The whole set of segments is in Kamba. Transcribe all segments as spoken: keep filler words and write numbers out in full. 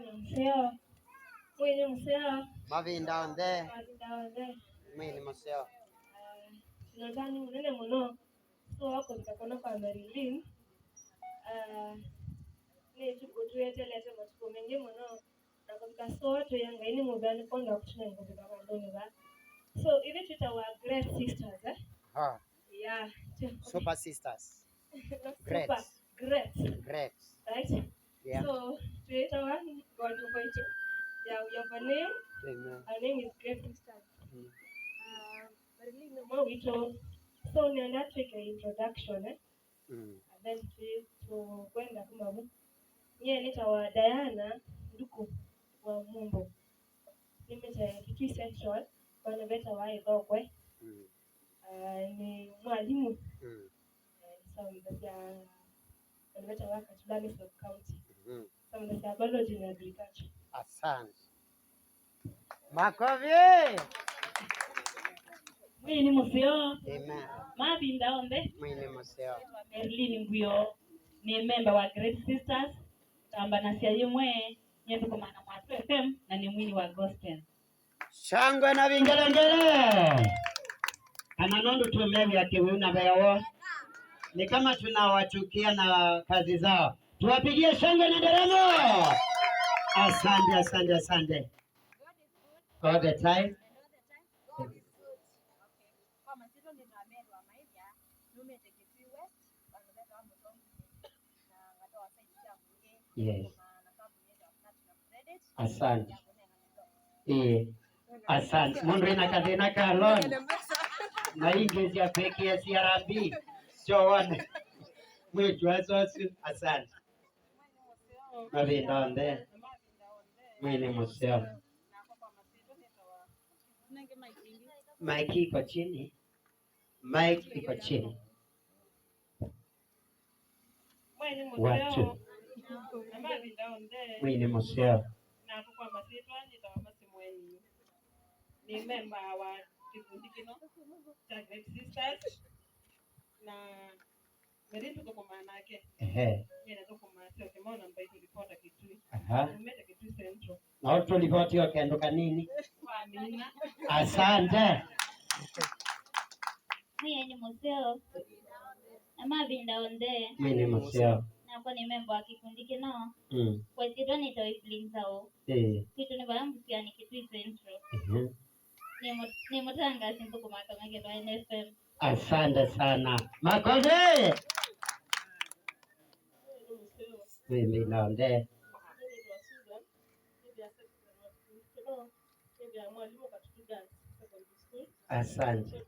Nĩ mũseo. Mwĩĩ nĩ mũseo. Mavinda onthe. Mavinda onthe. Mwĩĩ nĩ mũseo. Ah, tũna ũtanu mũnene mũno. So, wa kũvika kũno kwa Marilyn. Ah, nĩ ĩtukũ twetelete matukũ maingĩ mũno. Na kũvika so, twĩe Ngai nĩ mũvea nĩ kwondũ wa kũtũnenga kũvika vandũnĩ vaa. So, ithyĩ twĩtawa Great Sisters, eh? Ah. Yeah. Super Sisters. Not Great. Super, great. Great. Right? Yeah. So, twĩtawa ngondũ kwaitũ. Yeah, we have a name. Amen. Our name is Great Sisters. Mm. Um, Marilyn nĩ mwa witũ. So, nĩenda twĩke introduction, eh? Mm. And then twĩ-, tũkwenda kuma vu. Nyie nĩtawa Diana Nduku wa Mumbo. Nĩmĩte Kitui Central, vana vetawa Ĩthokwe. Mm. Ah, nĩ mwalimũ. Mm. Eh, nĩsomethasya vana vetawa Katulani Sub County. Mm. Nĩsomethasya biology na agriculture. Asante. Makofi! Mwĩĩ nĩ mũseo. Amen. Mavinda onthe. Mwĩĩ nĩ mũseo. Marilyn Nguyo, nĩ memba wa Great Sisters, tambanasya yĩmwe, nĩthũkũmaa na Mwatũ F M, na nĩ mwini wa gospel. Shangwe na vingelengele. Kana nũndũ tũmew'a kĩwĩu na veo, ni kama tunawachukia na kazi zao. Tuwapigie shangwe na nderemo. Asante, asante, asante. All the time. Kwa masyĩtwa nĩ Mary wa Maĩthya, numĩte Kitui West, vandũ vetawa Mũtongu, na ngatoa site sya mbunge, yes, na kambuni ya Platinum Credit. Asante. Ĩĩ. Asante. Mũndũ ena kathĩna ka loan. Na ingĩ sya kwĩkĩa C R B. Syo wone. Mwĩtu asosu. Asante. Mavinda onthe. Mwĩĩ nĩ mũseo. Mike iko chini. Mike iko chini. Mwĩĩ nĩ mũseo. Watu. Na mavinda onthe. Mwĩĩ nĩ mũseo. Nakwa kwa masyĩtwa nĩtawa Mercy Mweni. Nĩ memba wa kĩkundi kĩno kya Great Sisters. Na Mary tũthũkũmaa nake. Ehe. Nyie nĩthũkũmaa syoke maona mbaitũ ripota Kitui. Aha. Umĩte Kitui Central. Na ũtũlivoti o kĩndũ kanini. Wamina. Asante. Mwĩĩ nĩ mũseo. Na mavinda onthe. Mwĩĩ nĩ mũseo. Nakwa nĩ memba wa kĩkundi kĩno. Mm. Kwa ĩsyĩtwa nĩtawa Evelyn Nzau. Ĩĩ. Kwitũ nĩ vaya Mbusiani Kitui Central. Mhm. Nĩ mũ-, nĩ mũtangaasi nthũkũmaa Kameke N F M. Asante sana. Makofi! Mimi naonde. Asante.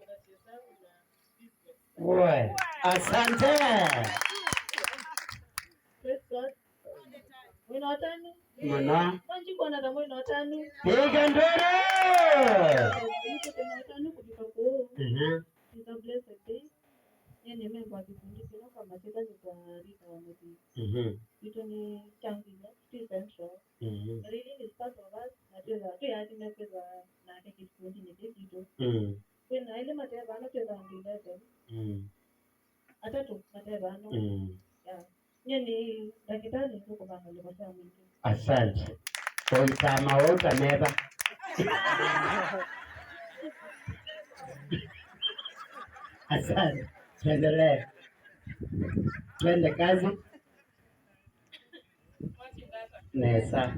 We, asante. Praise God. Mwĩna ũtanu? Mũno. Kwanji kuona ta mwĩna ũtanu. Piga nduru! Mwĩna ũtanu kũvika kũu. Mhm. It's a blessed day. Nyie nĩ memba wa kĩkundi kĩno kwa masyĩtwa nĩtawa Rita wa Mũthii. Mhm. Witũ nĩ Kyangila, Kitui Central. Mhm. Rili is part of us, na twĩtha, twĩ athime kwĩtha nake kĩkundinĩ kĩĩ kitũ. Mm. Kwĩna elĩ mate vano twĩtha andũ eleven. Mm. Atatũ mate vano. Mm. Yeah. Nyie nĩ ndakĩtalĩ nthũkũmaa ngalĩko sya mũingĩ. Asante. Kũitaa maũũ ta meva. Asante. Tuendelee. Twende kazi. Nesa.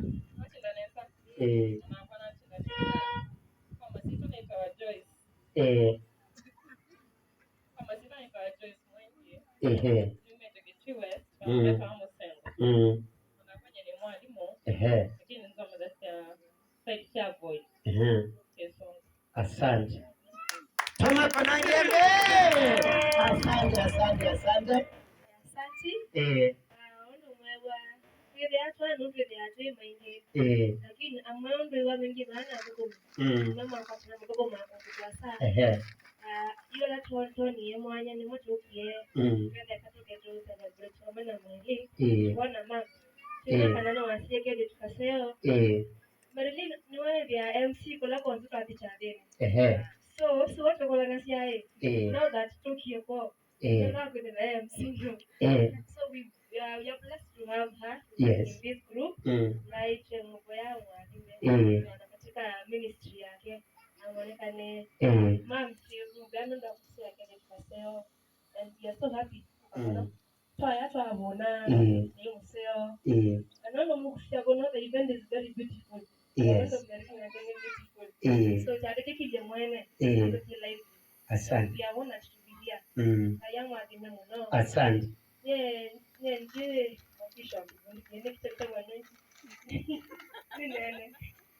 Ĩĩ. Ĩĩ. Kwa masyĩtwa nĩtawa Joyce Mwengi. Ehe. Nyumĩte Kitui West, mm, vandũ vetawa Mũsengo. Mm. Ona kwenye nĩ mwalimũ, ehe, lakini nĩthomethasya side sya Voi. Ehe. Kĩsũngũ. Asante. Tũmakonange mbee. Asante, asante, asante. Asante. Eh. Ah, ũndũ mwĩw'a, twĩthĩa twana twĩthĩa twĩ maingĩ. Eh. Lakini amwe ũndũ ĩwa mĩngĩ vaa na thũkũma. Mm. Mama akatana mũthũkũma kũndũ kwasa. Ehe. Ah, ĩla twonie mwanya nĩmo tũkie. Mm. Twetheka tũketũ celebrate vamwe na mwĩlĩ. Eh. Wona ma. Eh. Twĩna kana no asiekethie tukaseo. Eh. Marilyn nĩwe wĩthĩaa M C kũla kw'onthe twathi kyathĩnĩ. Ehe. So, ũsu tũkũlanasya ĩ. Eh. Now that tũkie kwoo. Eh. Nĩtwakwĩthĩwa M C. Eh. So we We are blessed to have her Yes. in this group. Mm. Naitwe Mugoya Mwathime. Mm. Na katika ministry yake aonekane. Mm. Mom, Steve, ndio ndo kusia kile kaseo. And we are so happy. Mm. Twaya twavona Mm. ni museo. Mm. Anono mukusia kono, the event is very beautiful. Yes. Anono very beautiful. Mm. So, chateke kile mwene. Mm. Atoki live. Asante. We are honored to be here. Mm. Ngai amwathime mũno. Asante. Nye, nye ndiye official. Ndiye next time wa nini? Ni nene.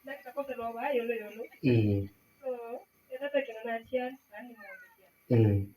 Nakita kote lo ba yolo yolo. Mm. So, ĩtata kĩna natia, nani mwandikia. Mm.